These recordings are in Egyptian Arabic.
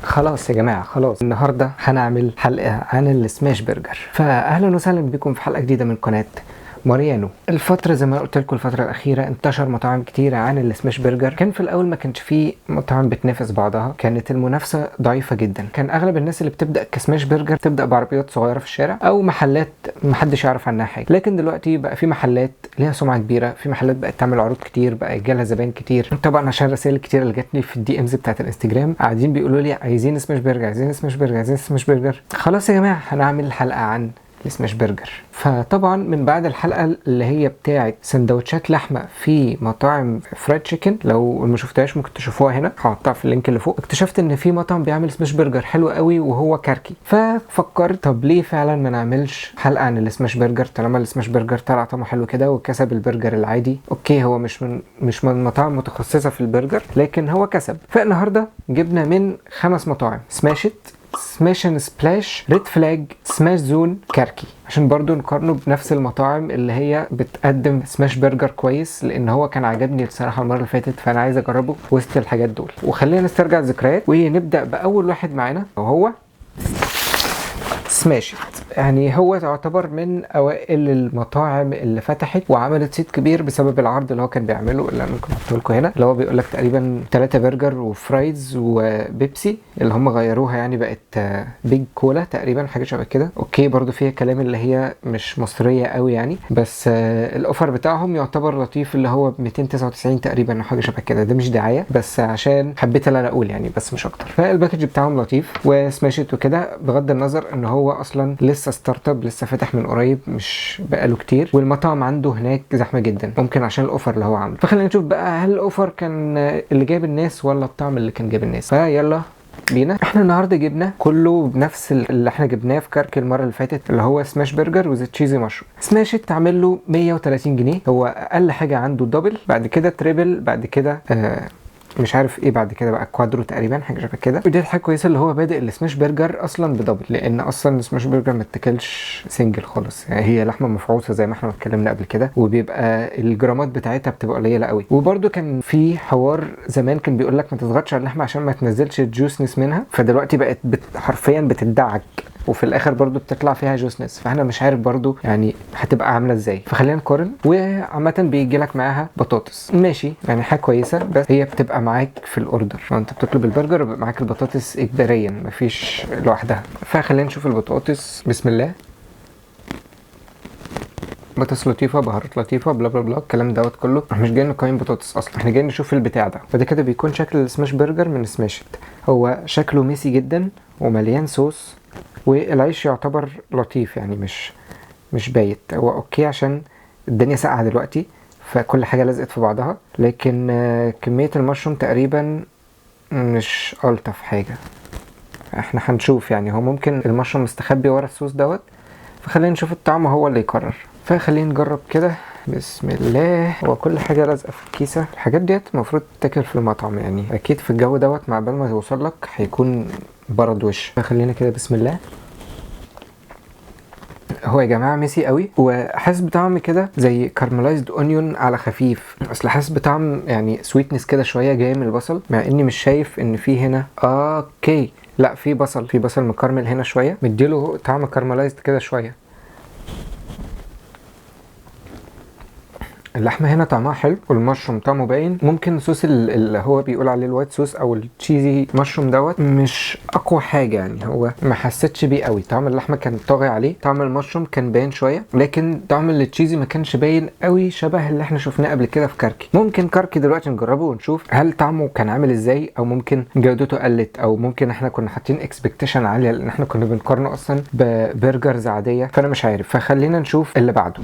خلاص يا جماعة، خلاص النهاردة هنعمل حلقة عن ال smash burger. فأهلا وسهلا بكم في حلقة جديدة من قناة ماريانو. الفترة زي ما قلت لكم الفترة الأخيرة انتشر مطاعم كتيرة عن ال smash burger. كان في الأول ما كانش فيه مطاعم بتنافس بعضها، كانت المنافسة ضعيفة جدا. كان أغلب الناس اللي بتبدأ ك smash burger تبدأ بعربيات صغيرة في الشارع أو محلات محدش يعرف عنها حاجة. لكن دلوقتي بقى في محلات ليها سمعة كبيرة، في محلات بقت تعمل عروض كتير، بقى يجيلها زباين كتير. طبعا عشان الرسائل الكتير اللي جاتني في ال DMs بتاعت الانستجرام قاعدين بيقولوا لي عايزين smash burger، عايزين smash burger، عايزين smash burger. خلاص يا جماعة هنعمل حلقة عن ال smash burger. فطبعا من بعد الحلقة اللي هي بتاعه سندوتشات لحمه في مطاعم fried chicken، لو ما شفتهاش ممكن تشوفوها هنا، هحطها في ال link اللي فوق. اكتشفت ان في مطعم بيعمل smash burger حلو قوي وهو كركي، ففكرت طب ليه فعلا ما نعملش حلقة عن ال smash burger طالما ال smash burger طلع طعمه حلو كده وكسب البرجر العادي. okay هو مش من مطاعم متخصصة في البرجر، لكن هو كسب. فالنهارده جبنا من 5 مطاعم: Smash It، Smash and Splash، Red Flag، Smash Zone، كركي، عشان برضو نقارنه بنفس المطاعم اللي هي بتقدم smash burger كويس، لان هو كان عجبني الصراحة المرة اللي فاتت، فانا عايز اجربه وسط الحاجات دول. وخلينا نسترجع الذكريات ونبدا باول واحد معانا وهو Smash It. يعني هو تعتبر من اوائل المطاعم اللي فتحت وعملت صيت كبير بسبب العرض اللي هو كان بيعمله، اللي انا ممكن احطه لكم هنا، اللي هو بيقول لك تقريبا 3 برجر و fries وبيبسي، اللي هم غيروها يعني بقت big cola تقريبا، حاجة شبه كده. okay برضو فيها كلام اللي هي مش مصرية قوي يعني، بس ال offer بتاعهم يعتبر لطيف، اللي هو ب 299 تقريبا او حاجة شبه كده. ده مش دعاية، بس عشان حبيت ان انا اقول يعني، بس مش اكتر. فال package بتاعهم لطيف و Smash It وكده، بغض النظر ان هو اصلا لسه startup، لسه فاتح من قريب، مش بقاله كتير، والمطعم عنده هناك زحمة جدا، ممكن عشان ال offer اللي هو عامله. فخلينا نشوف بقى هل ال offer كان اللي جايب الناس ولا الطعم اللي كان جايب الناس. فيلا بينا. احنا النهارده جبنا كله بنفس اللي احنا جبناه في كرك المرة اللي فاتت، اللي هو smash burger with cheesy mushroom. Smash It تعمل له 130 جنيه، هو اقل حاجة عنده double، بعد كده triple، بعد كده مش عارف ايه بعد كده بقى quadro تقريبا، حاجة شبه كده. ودي حاجة كويسة اللي هو بادئ ال smash burger اصلا ب double، لان اصلا ال smash burger ما اتاكلش single خالص، يعني هي لحمه مفعوصه زي ما احنا اتكلمنا قبل كده، وبيبقى الجرامات بتاعتها بتبقى قليله قوي. وبرده كان في حوار زمان كان بيقول لك ما تضغطش على اللحمة عشان ما تنزلش ال juiciness منها، فدلوقتي بقت حرفيا بتدعك، وفي الاخر برضو بتطلع فيها juiciness، فاحنا مش عارف برضو يعني هتبقى عامله ازاي، فخلينا نقارن. وعامة بيجي لك معاها بطاطس، ماشي يعني حاجة كويسة، بس هي بتبقى معاك في ال order، لو انت بتطلب البرجر بيبقى معاك البطاطس اجباريا، مفيش لوحدها. فخلينا نشوف البطاطس. بسم الله. بطاطس لطيفه، بهارات لطيفه، blah blah blah، الكلام دوت كله. احنا مش جايين نقيم بطاطس اصلا، احنا جايين نشوف البتاع ده. فده كده بيكون شكل ال smash burger من Smash It. هو شكله messy جدا ومليان صوص، والعيش يعتبر لطيف يعني مش بايت. هو okay عشان الدنيا ساقعه دلوقتي فكل حاجة لزقت في بعضها، لكن كمية المشروم تقريبا مش الطف حاجة. احنا هنشوف يعني، هو ممكن المشروم مستخبي ورا الصوص دوت، فخلينا نشوف الطعم هو اللي يقرر. فخلينا نجرب كده. بسم الله. هو كل حاجة لازقة في الكيسة. الحاجات ديت المفروض تتاكل في المطعم يعني، أكيد في الجو دوت مع بال ما يوصل لك هيكون برد وش. فخلينا كده بسم الله. هو يا جماعة messy قوي، وحاسس بطعم كده زي caramelized onion على خفيف، اصل حاسس بطعم يعني sweetness كده شوية جاي من البصل، مع اني مش شايف ان في هنا. okay لا، في بصل، في بصل مكرمل هنا شوية، مديله طعم caramelized كده شوية. اللحمة هنا طعمها حلو، والمشروم طعمه باين. ممكن صوص اللي هو بيقول عليه ال white sauce او ال cheesy mushroom دوت مش اقوى حاجة يعني، هو ما حسيتش بيه قوي. طعم اللحمة كان طاغي عليه، طعم المشروم كان باين شوية، لكن طعم ال cheesy ما كانش باين قوي شبه اللي احنا شفناه قبل كده في كركي. ممكن كركي دلوقتي نجربه ونشوف هل طعمه كان عامل ازاي، او ممكن جودته قلت، او ممكن احنا كنا حاطين expectation عالية لان احنا كنا بنقارنه اصلا ب burgers عادية، فانا مش عارف. فخلينا نشوف اللي بعده.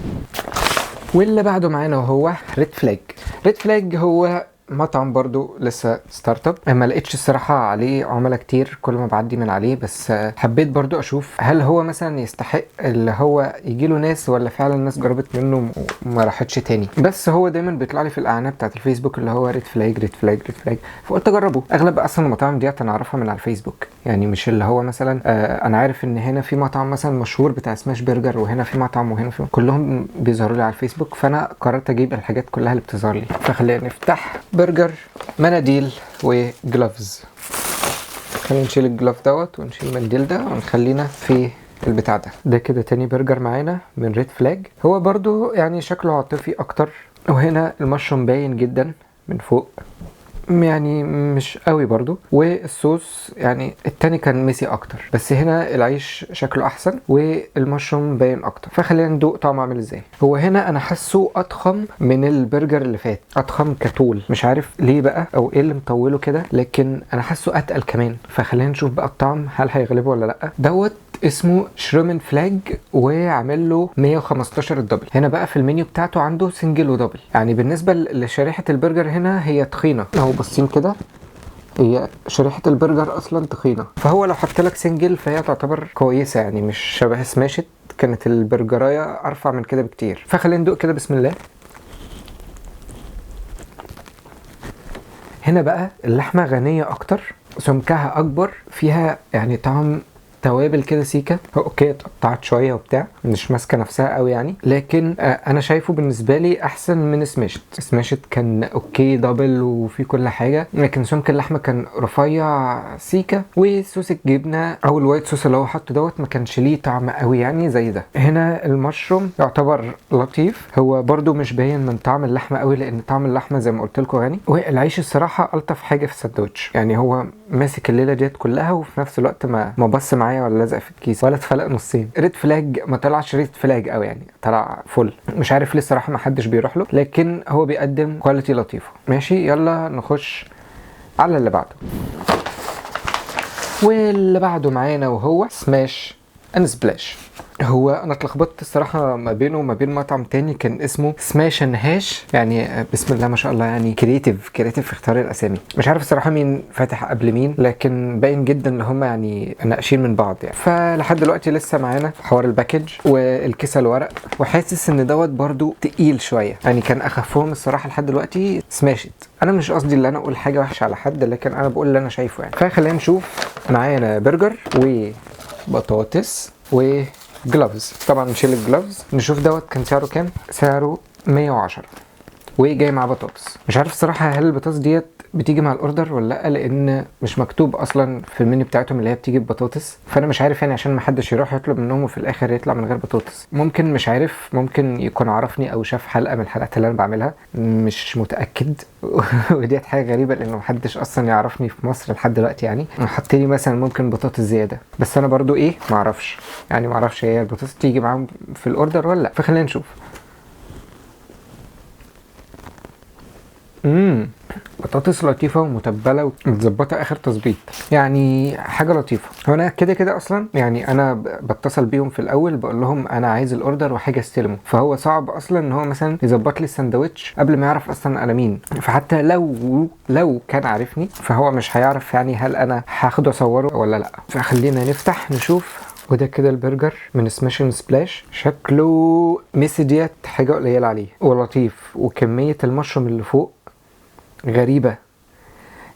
واللي بعده معانا وهو Red Flag. Red Flag هو مطعم برضو لسه startup، ما لقيتش الصراحة عليه عملاء كتير كل ما بعدي من عليه، بس حبيت برضو اشوف هل هو مثلا يستحق اللي هو يجيله ناس، ولا فعلا الناس جربت منه وما راحتش تاني. بس هو دايما بيطلع لي في الاعلانات بتاعت الفيسبوك اللي هو red flag red flag red flag، فقلت اجربه. اغلب اصلا المطاعم ديت انا اعرفها من على الفيسبوك، يعني مش اللي هو مثلا انا عارف ان هنا في مطعم مثلا مشهور بتاع smash burger، وهنا في مطعم، وهنا في، كلهم بيظهروا لي على الفيسبوك، فانا قررت اجيب الحاجات كلها اللي بتظهر لي. فخلينا نفتح برجر، مناديل و gloves. خلينا نشيل ال glove دوت ونشيل المنديل ده ونخلينا في البتاع ده. ده كده تاني برجر معانا من Red Flag، هو برضو يعني شكله عاطفي اكتر، وهنا المشروم باين جدا من فوق، يعني مش قوي برضو. والصوص يعني التاني كان messy اكتر، بس هنا العيش شكله احسن والمشروم باين اكتر. فخلينا ندوق طعمه عامل ازاي. هو هنا انا حاسه اضخم من البرجر اللي فات، اضخم كطول، مش عارف ليه بقى او ايه اللي مطولة كده، لكن انا حاسه اتقل كمان. فخلينا نشوف بقى الطعم هل هيغلبه ولا لا. دوت اسمه Shroom Flag وعامل له 115 ال double. هنا بقى في المنيو بتاعته عنده single و double. يعني بالنسبة لشريحه البرجر هنا هي تخينة، اهو باصين كده، هي شريحة البرجر اصلا تخينة، فهو لو حط لك single فهي تعتبر كويسة، يعني مش شبه Smash It، كانت البرجرايه ارفع من كده بكتير. فخلينا ندوق كده بسم الله. هنا بقى اللحمة غنية اكتر، سمكها اكبر، فيها يعني طعم توابل كده سيكه. okay اتقطعت شوية وبتاع، مش ماسكه نفسها قوي يعني، لكن انا شايفه بالنسبة لي احسن من Smash It. Smash It كان okay double وفي كل حاجة، لكن سمك اللحمة كان رفيع سيكه، وصوص الجبنة او ال white sauce اللي هو حطه دوت ما كانش ليه طعم قوي يعني زي ده. هنا المشروم يعتبر لطيف، هو برده مش باين من طعم اللحمة قوي، لان طعم اللحمة زي ما قلت لكم غني. والعيش الصراحة الطف حاجة في الساندوتش، يعني هو ماسك الليلة ديت كلها، وفي نفس الوقت ما بص معايا ولا لزق في الكيس ولا اتفلق نصين. Red Flag ما طلعش red flag قوي يعني، طلع فل، مش عارف ليه الصراحة ما حدش بيروح له، لكن هو بيقدم quality لطيفة. ماشي، يلا نخش على اللي بعده. واللي بعده معانا وهو Smash and Splash. هو انا اتلخبطت الصراحة ما بينه وما بين مطعم تاني كان اسمه Smash and Hash، يعني بسم الله ما شاء الله، يعني creative في اختيار الاسامي. مش عارف الصراحة مين فاتح قبل مين، لكن باين جدا ان هم يعني ناقشين من بعض يعني. فلحد دلوقتي لسه معانا حوار ال package والكيسه الورق، وحاسس ان دوت برضو تقيل شوية، يعني كان اخفهم الصراحة لحد دلوقتي Smash It. انا مش قصدي ان انا اقول حاجة وحشة على حد، لكن انا بقول اللي انا شايفه يعني. فخلينا نشوف. معانا برجر وبطاطس و gloves، طبعا نشيل ال gloves. نشوف دوت كان سعره كام. سعره 110 وجاي مع بطاطس. مش عارف الصراحة هل البطاطس ديت بتيجي مع ال order ولا لا، لان مش مكتوب اصلا في المنيو بتاعتهم اللي هي بتيجي ببطاطس، فانا مش عارف يعني، عشان ما حدش يروح يطلب منهم وفي الاخر يطلع من غير بطاطس. ممكن، مش عارف، ممكن يكون عرفني او شاف حلقة من الحلقات اللي انا بعملها، مش متاكد. وديت حاجة غريبة لانه محدش اصلا يعرفني في مصر لحد دلوقتي يعني. حط لي مثلا ممكن بطاطس زيادة، بس انا برضو ايه ما اعرفش يعني، ما اعرفش هي البطاطس تيجي معاهم في ال order ولا لا. فخلينا نشوف. بطاطس لطيفة ومتبله ومتظبطه اخر تظبيط، يعني حاجة لطيفة. هو انا كده كده اصلا يعني انا بتصل بيهم في الاول بقول لهم انا عايز ال order وحاجه استلمه، فهو صعب اصلا ان هو مثلا يظبط لي الساندوتش قبل ما يعرف اصلا انا مين. فحتى لو كان عارفني فهو مش هيعرف يعني هل انا هاخده اصوره ولا لا. فخلينا نفتح نشوف. وده كده البرجر من Smash and Splash، شكله messy ديت حاجة قليله عليه، ولطيف، وكمية المشروم اللي فوق غريبة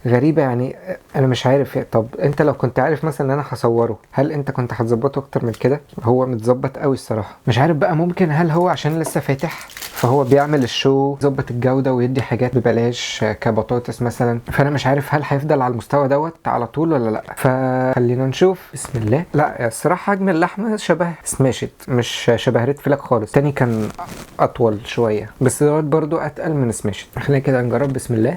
غريبة يعني. انا مش عارف، طب انت لو كنت عارف مثلا ان انا هصوره هل انت كنت هتظبطه اكتر من كده؟ هو متظبط قوي الصراحة. مش عارف بقى، ممكن هل هو عشان لسه فاتح فهو بيعمل ال show، يظبط الجودة ويدي حاجات ببلاش كبطاطس مثلا، فانا مش عارف هل هيفضل على المستوى دوت على طول ولا لا. فخلينا نشوف بسم الله. لا الصراحة حجم اللحمة شبه Smash It، مش شبه Red Flag خالص. تاني كان اطول شوية، بس دوت برضو اتقل من Smash It. خلينا كده نجرب بسم الله.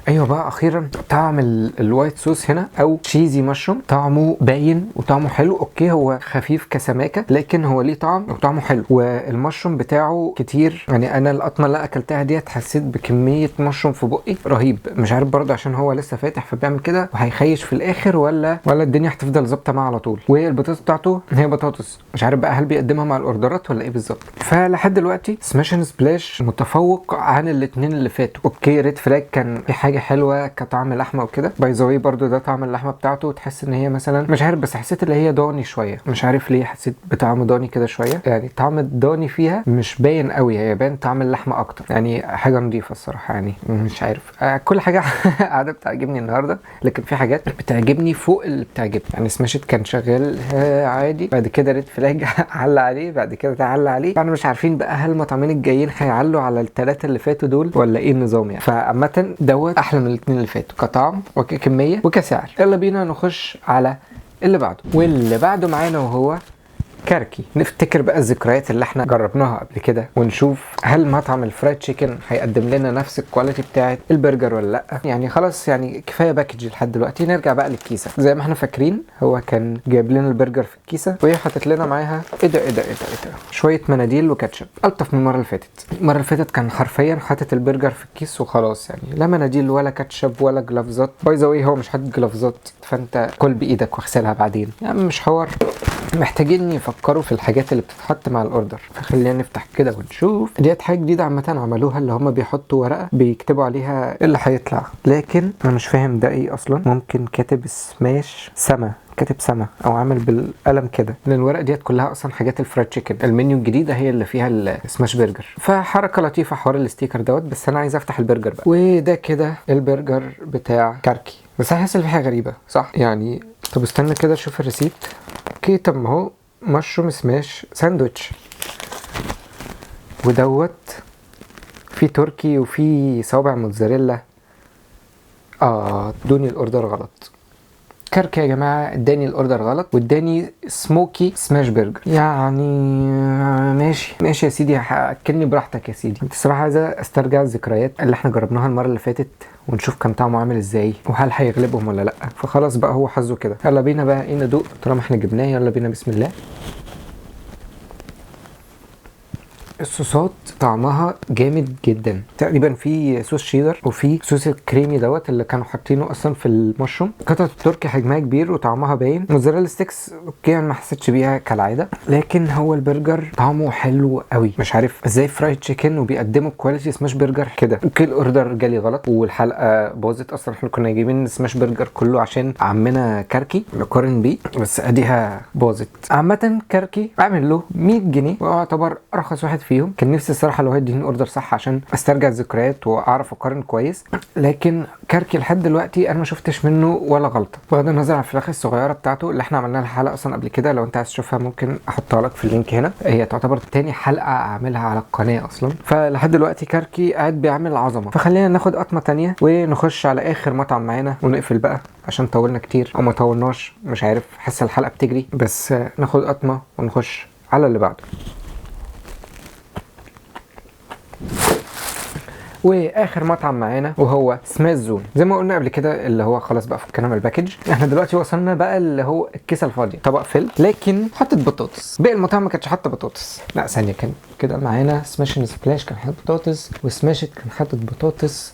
ايوه بقى، اخيرا طعم ال white sauce هنا او cheesy mushroom طعمه باين وطعمه حلو. okay هو خفيف كسماكه، لكن هو ليه طعم وطعمه حلو، والمشروم بتاعه كتير. يعني انا القطمه اللي اكلتها ديت حسيت بكمية مشروم في بقي رهيب. مش عارف برضه عشان هو لسه فاتح فبيعمل كده وهيخيش في الاخر ولا الدنيا هتفضل ظابطة معاه على طول. والبطاطس بتاعته هي بطاطس، مش عارف بقى هل بيقدمها مع الاوردرات ولا ايه بالظبط. فلحد دلوقتي Smash and Splash متفوق عن الاثنين اللي فاتوا. okay Red Flag كان في حاجة حلوة كطعم لحمه وكده، by the way برضو ده طعم اللحمة بتاعته تحس ان هي مثلا مش عارف، بس حسيت ان هي ضاني شوية، مش عارف ليه حسيت بطعم ضاني كده شوية، يعني طعم الضاني فيها مش باين قوي، هي باين طعم اللحمة اكتر. يعني حاجة نظيفة الصراحة، يعني مش عارف كل حاجة قاعدة بتعجبني النهارده، لكن في حاجات بتعجبني فوق اللي بتعجبني. يعني Smash It كان شغال عادي، بعد كده Red Flag علق عليه، بعد كده تعلى عليه، فاحنا مش عارفين بقى هل المطعمين الجايين هيعلوا على الثلاثة اللي فاتوا دول ولا ايه النظام يعني. فعامه دوت احلى من الاثنين اللي فاتوا كطعم وككميه وكسعر. يلا بينا نخش على اللي بعده، واللي بعده معانا وهو كركي. نفتكر بقى الذكريات اللي احنا جربناها قبل كده، ونشوف هل مطعم ال fried chicken هيقدم لنا نفس ال quality بتاعت البرجر ولا لا. يعني خلاص، يعني كفاية package لحد دلوقتي، نرجع بقى للكيسه. زي ما احنا فاكرين هو كان جايب لنا البرجر في الكيسة، وهي حاطط لنا معاها ايه ده ايه ده ايه ده ايه ده، شوية مناديل وكاتشب. الطف من المرة اللي فاتت. المرة اللي فاتت كان حرفيا حاطط البرجر في الكيس وخلاص، يعني لا مناديل ولا كاتشب ولا جلافزات. by the way هو مش حاطط جلافزات، فانت كل بايدك واغسلها بعدين، يعني مش حوار. محتاجين يفكروا في الحاجات اللي بتتحط مع ال order. فخلينا نفتح كده ونشوف. ديت حاجة جديدة عامة عملوها، اللي هم بيحطوا ورقة بيكتبوا عليها اللي هيطلع، لكن انا مش فاهم ده ايه اصلا. ممكن كاتب سماش سما، كاتب سما او عامل بالقلم كده، لان الورقة ديت كلها اصلا حاجات ال fried chicken. المنيو الجديدة هي اللي فيها ال smash burger. فحركه لطيفة حوار ال sticker دوت. بس انا عايز افتح البرجر بقى. وده كده البرجر بتاع كاركي. بس انا حاسس ان في حاجة غريبة، صح؟ يعني طب استنى كده اشوف ال receipt. okay، طب ما هو mushroom smash sandwich، ودوت في تركي وفي صوابع موتزاريلا. ادوني ال order غلط. كركي يا جماعة اداني ال order غلط، واداني smoky smash burger. يعني ماشي ماشي يا سيدي، اكلني براحتك يا سيدي. انت الصراحة عايزه استرجع الذكريات اللي احنا جربناها المرة اللي فاتت، ونشوف كان طعمه عامل ازاي، وهل هيغلبهم ولا لا. فخلاص بقى هو حظه كده. يلا بينا بقى ايه ندوق طالما احنا جبناه. يلا بينا بسم الله. الصوصات طعمها جامد جدا، تقريبا في صوص شيدر وفي صوص الكريمي دوت اللي كانوا حاطينه اصلا في المشروم. قطعه التركي حجمها كبير وطعمها باين. mozzarella sticks okay انا ما حسيتش بيها كالعادة، لكن هو البرجر طعمه حلو قوي. مش عارف ازاي fried chicken وبيقدموا quality smash burger كده. okay ال order جالي غلط والحلقة باظت اصلا، احنا كنا جايبين smash burger كله عشان عمنا كركي نقارن بيه، بس اديها باظت. عامة كركي اعمل له 100 جنيه ويعتبر ارخص واحد فيهم. كان نفسي الصراحة لو هيديني order صح عشان استرجع الذكريات واعرف اقارن كويس، لكن كركي لحد دلوقتي انا ما شفتش منه ولا غلطه. بغض النظر عن الفراخ الصغيرة بتاعته اللي احنا عملنا لها حلقة اصلا قبل كده، لو انت عايز تشوفها ممكن احطها لك في ال link هنا، هي تعتبر تاني حلقة اعملها على القناة اصلا. فلحد دلوقتي كركي قاعد بيعمل عظمه. فخلينا ناخد قطمه تانية ونخش على اخر مطعم معانا ونقفل بقى عشان طولنا كتير او ما طولناش مش عارف، حاسه الحلقة بتجري. بس ناخد قطمه ونخش على اللي بعده. واخر مطعم معانا وهو سماش زون. زي ما قلنا قبل كده اللي هو خلاص بقى فكنا من ال package، احنا دلوقتي وصلنا بقى اللي هو الكيسة الفاضيه، طبق فل لكن حطت بطاطس. باقي المطاعم ما كانتش حاطه بطاطس. لا ثانية، كان كده معانا سماش اند سبلاش كان حاطط بطاطس، وسماش كان حاطط بطاطس.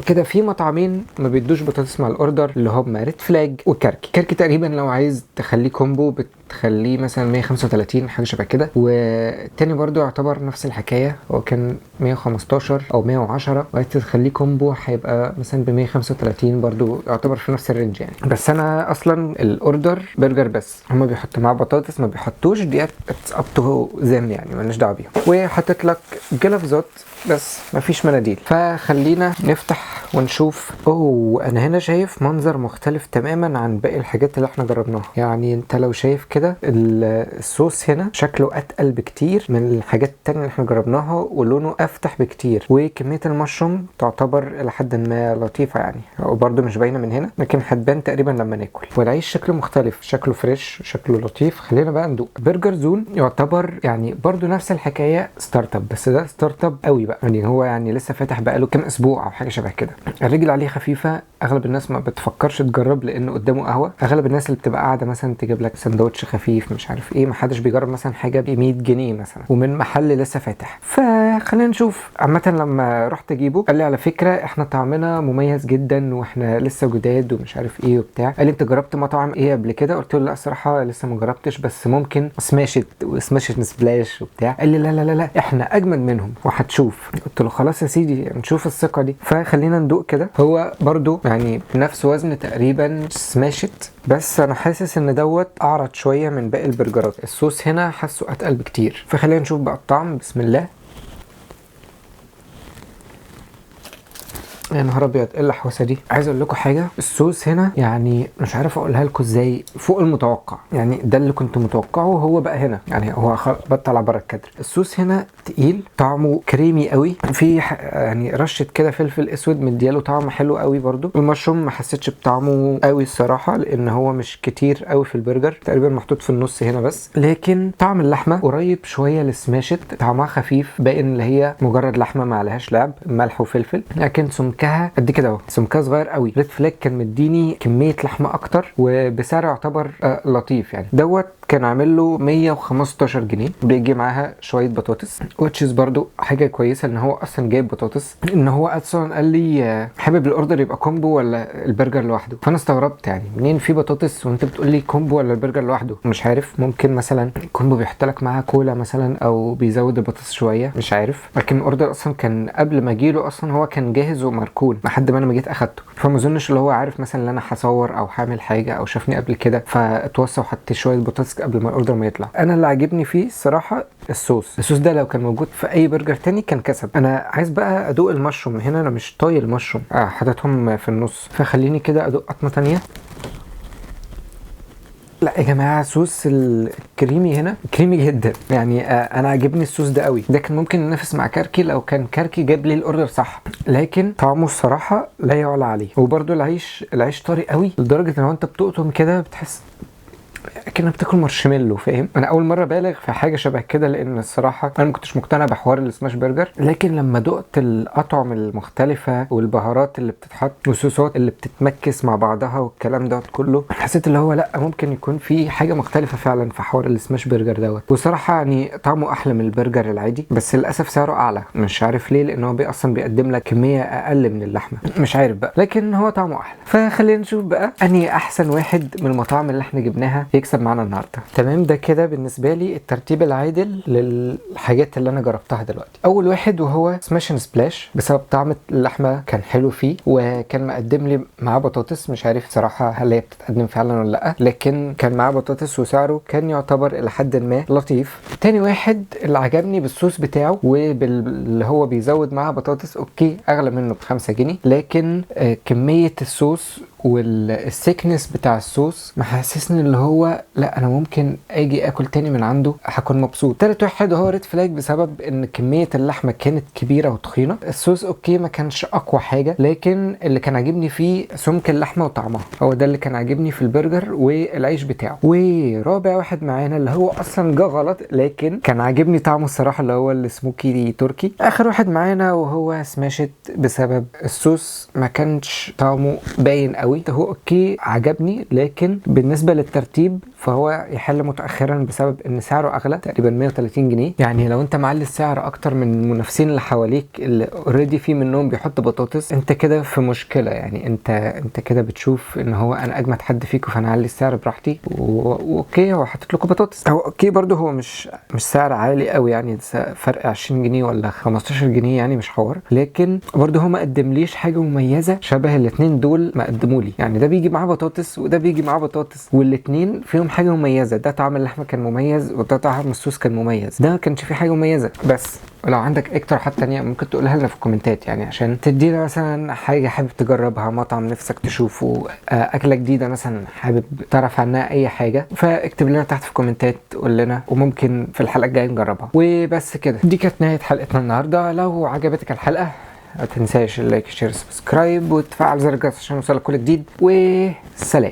كده في مطعمين ما بيدوش بطاطس مع ال order اللي هم ريد فلاج وكركي. كركي تقريبا لو عايز تخليه combo بتخليه مثلا 135 حاجة شبه كده، والتاني برضو يعتبر نفس الحكاية، هو كان 115 او 110، وعايز تخليه combo هيبقى مثلا ب 135 برضو، يعتبر في نفس ال range يعني. بس انا اصلا ال order برجر بس، هما بيحطوا معاه بطاطس ما بيحطوش، ديت it's up to them يعني مالناش دعوه بيهم. وحطيت لك جلافزات بس مفيش مناديل. فخلينا نفتح ونشوف. اوه انا هنا شايف منظر مختلف تماما عن باقي الحاجات اللي احنا جربناها. يعني انت لو شايف كده الصوص هنا شكله اتقل بكتير من الحاجات التانية اللي احنا جربناها، ولونه افتح بكتير، وكمية المشروم تعتبر الى حد ما لطيفة يعني، وبرده مش باينة من هنا لكن هتبان تقريبا لما ناكل. والعيش شكله مختلف، شكله fresh، شكله لطيف. خلينا بقى ندوق. برجر زون يعتبر يعني برده نفس الحكاية startup، بس ده startup قوي بقى، يعني هو يعني لسه فاتح بقاله كام اسبوع او حاجة شبه كده. الرجل عليه خفيفة، اغلب الناس ما بتفكرش تجرب لانه قدامه قهوة. اغلب الناس اللي بتبقى قاعدة مثلا تجيب لك سندوتش خفيف مش عارف ايه، ما حدش بيجرب مثلا حاجة ب 100 جنيه مثلا ومن محل لسه فاتح. فخلينا نشوف. عامة لما رحت اجيبه قال لي على فكرة احنا طعمنا مميز جدا واحنا لسه جداد ومش عارف ايه وبتاع. قال لي انت جربت مطاعم ايه قبل كده؟ قلت له لا الصراحة لسه ما جربتش، بس ممكن سماشت وسماشت سبلاش وبتاع. قال لي لا لا لا لا احنا اجمد منهم وهتشوف. قلت له خلاص يا سيدي نشوف الثقة دي. فخلينا ندوق كده. هو برضو يعني بنفس وزن تقريبا سماشت، بس انا حاسس ان دوت اعرض شوية من باقي البرجرات. الصوص هنا حاسه اتقل بكتير. فخلينا نشوف بقى الطعم. بسم الله. يا نهار ابيض، ايه اللحوسه دي! عايز اقول لكم حاجه، الصوص هنا يعني مش عارف اقولها لكم ازاي، فوق المتوقع. يعني ده اللي كنت متوقعه هو بقى هنا، يعني هو بطلع بره الكادر. الصوص هنا تقيل، طعمه كريمي قوي، في يعني رشه كده فلفل اسود مدياله طعم حلو قوي. برده المشروم ما حسيتش بطعمه قوي الصراحه، لان هو مش كتير قوي في البرجر، تقريبا محطوط في النص هنا بس. لكن طعم اللحمة قريب شوية لل Smash It، طعمها خفيف، باين اللي هي مجرد لحمه ما عليهاش لعب، ملح وفلفل، لكن سمكها قد كده اهو، سمكها صغير قوي. Red Flag كان مديني كمية لحمه اكتر وبسعر يعتبر لطيف يعني. دوت كان عامل له 115 جنيه، بيجي معاها شوية بطاطس، which is برضو حاجة كويسة ان هو اصلا جايب بطاطس. ان هو اصلا قال لي حابب ال order يبقى combo ولا البرجر لوحده، فانا استغربت يعني منين في بطاطس وانت بتقول لي combo ولا البرجر لوحده؟ مش عارف، ممكن مثلا combo بيحط لك معاها كولا مثلا او بيزود البطاطس شويه، مش عارف. لكن ال order اصلا كان قبل ما اجيله اصلا هو كان جاهز ومركون لحد ما انا ما جيت اخدته، فما اظنش اللي هو عارف مثلا ان انا هصور او هعمل حاجة او شافني قبل كده فاتوصى وحط شوية بطاطس قبل ما ال order ما يطلع. انا اللي عاجبني فيه الصراحة الصوص، الصوص ده لو كان موجود في اي برجر تاني كان كسب. انا عايز بقى ادوق المشروم هنا، انا مش طايق المشروم، حاططهم في النص، فخليني كده ادوق قطمه تانية. لا يا جماعة، صوص الكريمي هنا كريمي جدا يعني، انا عاجبني الصوص ده قوي. ده كان ممكن ينافس مع كاركي لو كان كاركي جاب لي ال order صح، لكن طعمه الصراحة لا يعلى عليه. وبرده العيش، العيش طري قوي لدرجة ان هو انت بتقطم كده بتحس كأنك بتاكل مارشميلو، فاهم؟ انا اول مرة بالغ في حاجة شبه كده، لان الصراحة انا ما كنتش مقتنع بحوار ال smash burger، لكن لما دقت الاطعم المختلفة والبهارات اللي بتتحط والصوصات اللي بتتمكس مع بعضها والكلام دوت كله، حسيت اللي هو لا، ممكن يكون في حاجة مختلفة فعلا في حوار ال smash burger دوت. وصراحة يعني طعمه احلى من البرجر العادي، بس للاسف سعره اعلى، مش عارف ليه، لان هو اصلا بيقدم لك كمية اقل من اللحمة، مش عارف بقى، لكن هو طعمه احلى. فخلينا نشوف بقى انهي احسن واحد من المطاعم اللي احنا جبناها يكسب معانا النهارده. تمام، ده كده بالنسبة لي الترتيب العادل للحاجات اللي انا جربتها دلوقتي. اول واحد وهو Smash and Splash، بسبب طعم اللحمة كان حلو فيه، وكان مقدم لي معاه بطاطس، مش عارف صراحة هل هي بتتقدم فعلا ولا لا، لكن كان معاه بطاطس وسعره كان يعتبر الى حد ما لطيف. تاني واحد اللي عجبني بالصوص بتاعه وباللي هو بيزود معاه بطاطس، okay اغلى منه ب5 جنيه، لكن كمية الصوص وال thickness بتاع الصوص محسسني اللي هو لا، انا ممكن اجي اكل تاني من عنده هكون مبسوط. تالت واحد هو Red Flag، بسبب ان كمية اللحمة كانت كبيرة وتخينه. الصوص okay ما كانش اقوى حاجه، لكن اللي كان عاجبني فيه سمك اللحمة وطعمها، هو ده اللي كان عاجبني في البرجر والعيش بتاعه. ورابع واحد معانا اللي هو اصلا جه غلط، لكن كان عاجبني طعمه الصراحه، اللي هو ال smoky turkey. اخر واحد معانا وهو Smash It، بسبب الصوص ما كانش طعمه باين قوي. هو okay عجبني، لكن بالنسبة للترتيب فهو يحل متاخرا بسبب ان سعره اغلى تقريبا 130 جنيه. يعني لو انت معلي السعر اكتر من المنافسين اللي حواليك اللي already في منهم بيحط بطاطس، انت كده في مشكله. يعني انت كده بتشوف ان هو انا اجمد حد فيكم، فانا اعلي السعر براحتي و okay هو حاطط لكم بطاطس. هو okay برضو هو مش سعر عالي قوي، يعني فرق 20 جنيه ولا 15 جنيه، يعني مش حوار، لكن برضو هو ما قدمليش حاجة مميزة شبه الاثنين دول ما قدموا لي. يعني ده بيجي معاه بطاطس وده بيجي معاه بطاطس، والاثنين فيهم حاجة مميزه، ده طعم اللحمة كان مميز وده طعم الصوص كان مميز، ده ما كانش فيه حاجة مميزه. بس ولو عندك اي اقتراحات تانية ممكن تقولها لنا في الكومنتات، يعني عشان تدينا مثلا حاجة حابب تجربها، مطعم نفسك تشوفه، أكلة جديدة مثلا حابب تعرف عنها أي حاجة، فاكتب لنا تحت في الكومنتات قول لنا، وممكن في الحلقة الجاية نجربها. وبس كده، دي كانت نهاية حلقتنا النهاردة. لو عجبتك الحلقة ما تنساش ال like، share، subscribe، وتفعل زر الجرس عشان يوصلك كل جديد، وسلام.